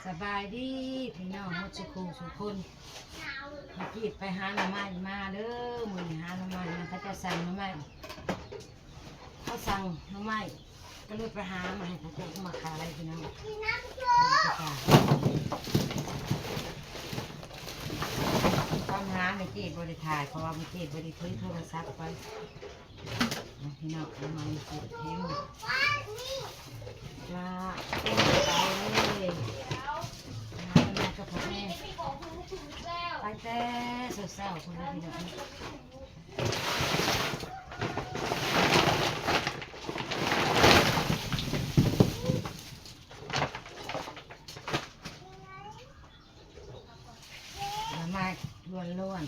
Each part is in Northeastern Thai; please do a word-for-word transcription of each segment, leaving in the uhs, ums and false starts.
สบายดีพี่น้องหมดสุขสุขคน เมื่อกี้ไปหาหน่อไม้มาเด้อ มื้อนี้หาหน่อไม้มา เขาเจ้าสั่งหน่อไม้ เขาสั่งหน่อไม้ ก็เลยไปหามาให้เขาเจ้ามาขายพี่น้อง ตอนหาเมื่อกี้บ่ได้ถ่าย เพราะว่าเมื่อกี้บ่ได้ถือโทรศัพท์ไป พี่น้องเอามาให้กินเองละ ไปเลย หาแม่กับพ่อแม่ ไปแต่เช้าๆ คนละพี่น้อง หน่อไม้ล้วน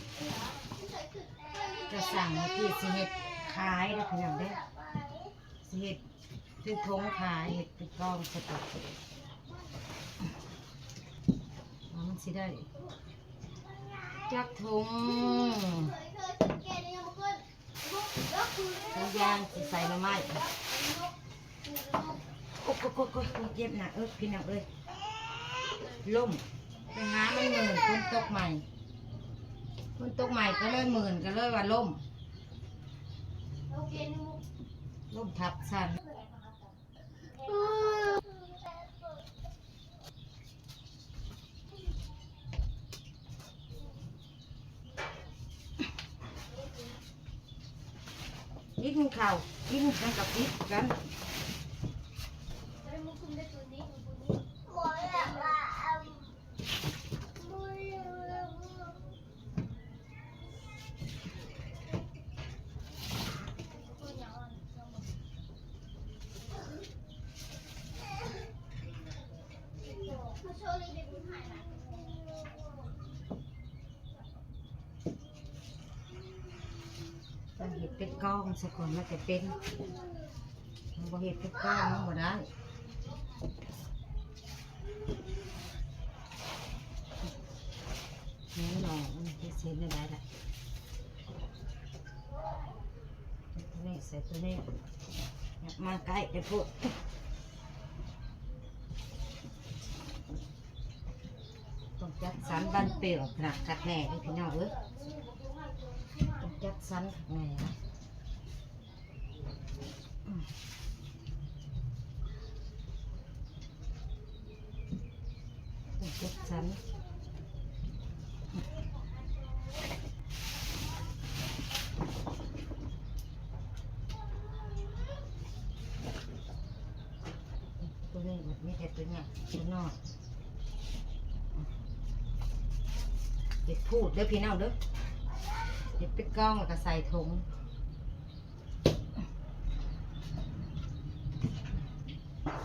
ๆ จะสั่งมาที่สิเฮ็ดขายนะพี่น้องเด้อ สิเฮ็ดเป็นถุงขาย เฮ็ดเป็นกล่องสต๊อก มันสิได้จักถุง ถุงยางสิใส่หน่อไม้ โอ๊ย โอ๊ย โอ๊ย โอ๊ย เจ็บหนักเอ้ยพี่น้องเอ้ย ล้ม ไปหามันหมื่น ฝนตกใหม่ ฝนตกใหม่ก็เลยหมื่น ก็เลยว่าล้ม ล้มทับสั่น กินข้าว กินกันกับติดกัน ต้องเห็ดเป็นกองซะก่อนมันจะเป็น มันบ่เห็ดเป็นกองมันบ่ได้ นี่หน่อมันจะเสียไม่ได้ละ ตัวนี้ใส่ตัวนี้ มาใกล้ไปพูด ต้องจัดสรรบันเปลือกขนาดคักแน่เด้อพี่น้องเอ้ย ต้องจัดสรรคักแน่นะ อืม ต้องจัดสรร ตัวนี้มันมีแต่ตัวเนี้ยตัวน้อย เห็ดพูดเด้อพี่น้องเด้อ เห็ดเป็นกองแล้วก็ใส่ถุง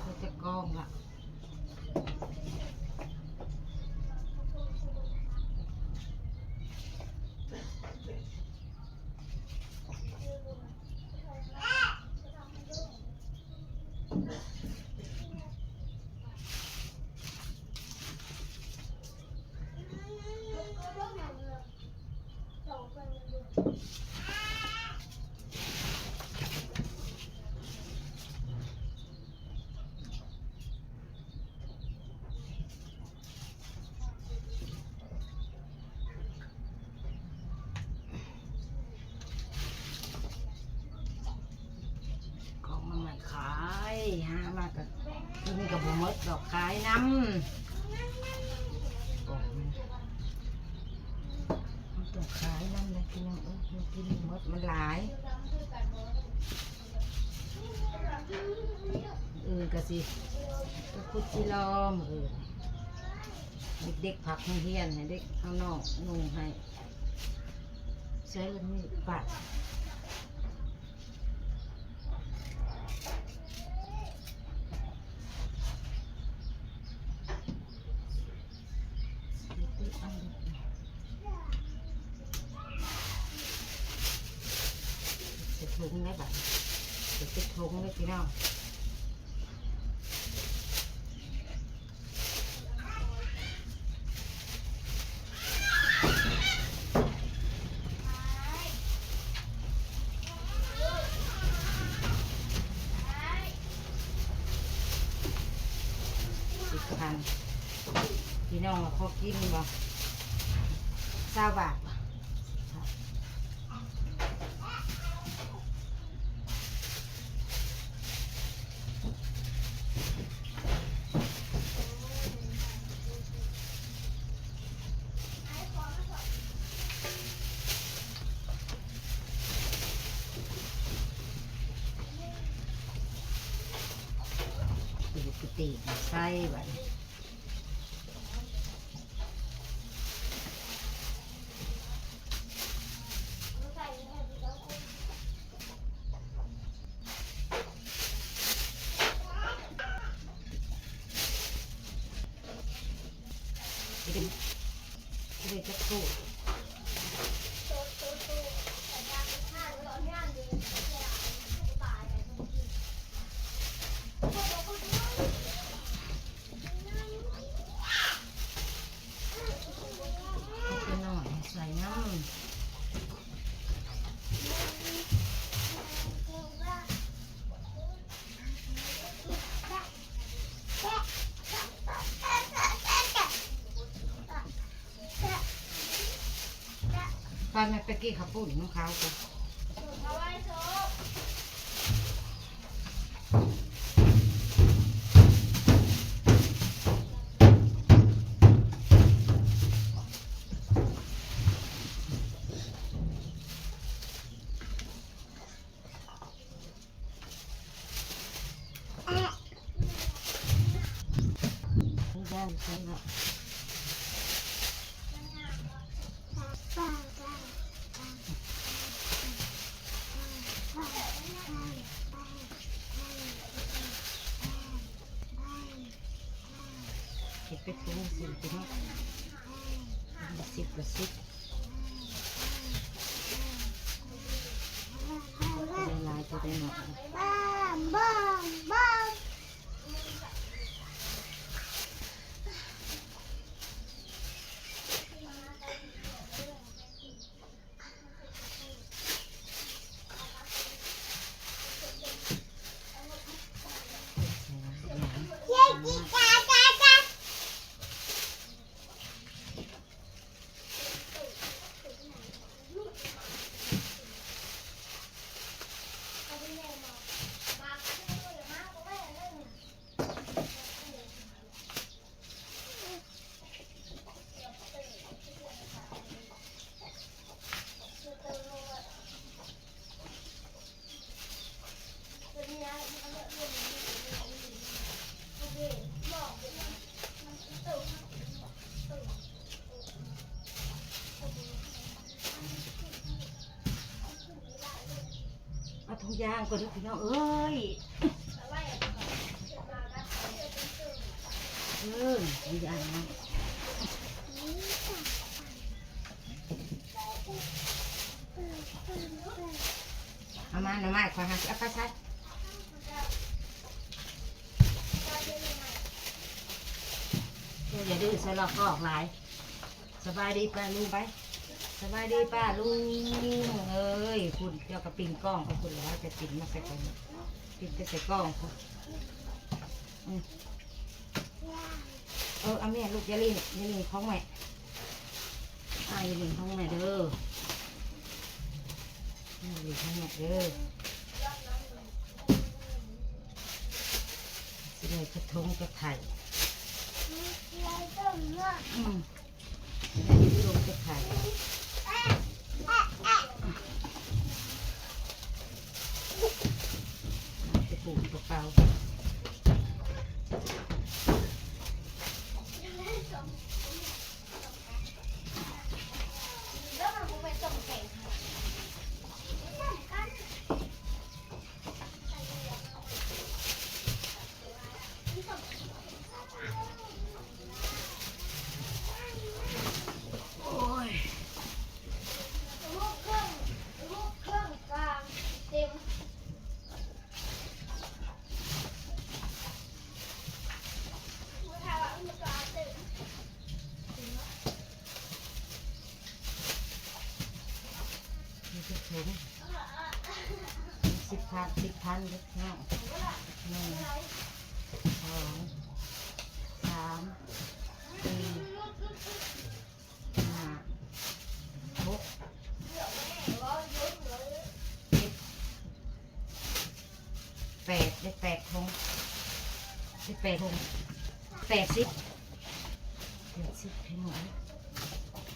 เห็ดจะกองละ ของมันมาขาย หามาก็กินก็บ่หมดดอก ขายนำ มันต้องขายนำเลยพี่น้องเอ้ย มันกินบ่หมด มันหลาย เออ กะสิ กะพุดสิลอม เออ เด็กๆ พักโรงเรียนให้เด็กข้างนอกนุ่งให้ ใช้แล้วมีปะ จะถุงได้บัด จะติดถุงเลยพี่น้อง เ พัน พี่น้องว่าพอกินบ่ ซาวบาทบ่ ตีกะปิใส่บัดนี้ สิได้ สิได้จักตู้ เอาไปหน่อยใส่น้ำ ไปแม่ไปกินข้าวปุ้นของเขาจ้ะ ย่างใช่ไหม เก็บไปปรุงสิพี่น้อง สิบละสิบ จะได้หลายจะได้หน่อย เอาถุงยางก่อนเด้อพี่น้องเอ้ย เออ ถุงยางนะ เอามาหน่อไม้ขอหาสิเอาไปใส่ อย่าดื้อใส่หรอกก็ออกหลาย สบายดีป้าลุงไป สบายดีป้าลุงเอ้ย คุณเจ้ากระปิงกล้องขอบคุณแล้วจะปิงมาใส่กล้องปิงไปใส่กล้องคุณอืมเออเอาแม่ลูกอย่าเล่นอย่าเล่นของแม่อ่าอย่าเล่นของแม่เด้ออย่าเล่นของแม่เด้อสิได้กระทงกระไข่อืม ลงไปขายไปปลูกกะเพราโอ้ย มีสิบถุง สิบพัน สิบพันเด้อพี่น้อง หนึ่ง สอง สาม แปด ได้แปดถุง ได้แปดถุง แปดสิบ แปดสิบ พี่น้อง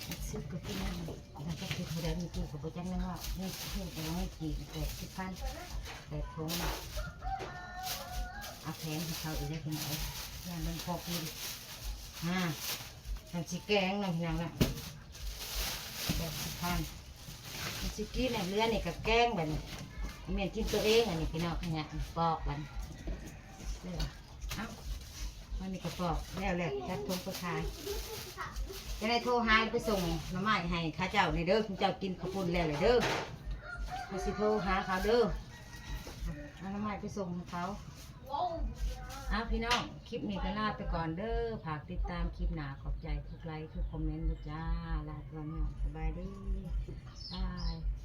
แปดสิบ ก็คือนั่นแหละ แล้วก็คือเท่าใด เมื่อกี้ก็บ่จักนะว่า นี่คือแต่ว่าไม่กี่ แปดสิบพัน แปดถุง เอาแถมให้เขาอีกแล้วพี่น้อง อย่างเบิ่งพอกิน อ่า ทำสิแกงเนาะพี่น้องเนาะ แปดสิบพัน มันสิกินเนี่ย เหลือนี่ก็แกงบัดนี้ แม่นกินตัวเอง อันนี้พี่น้องเนี่ย ปอกบัดนี้ เออ เอ้า มันนี่ก็ปอกแล้วแหละ จัดถุงไปขาย จะได้โทรหาไปส่งหน่อไม้ให้เขาเจ้านี่เด้อ เจ้ากินข้าวปุ้นแล้วเลยเด้อ เขาสิโทรหาเขาเด้อ เอาหน่อไม้ไปส่งให้เขา เอาพี่น้อง คลิปนี้ก็ลาไปก่อนเด้อ ฝากติดตามคลิปหน้า ขอบใจทุกไลค์ทุกคอมเมนต์นะจ้า ลาไปก่อนเนาะ สบายดี บาย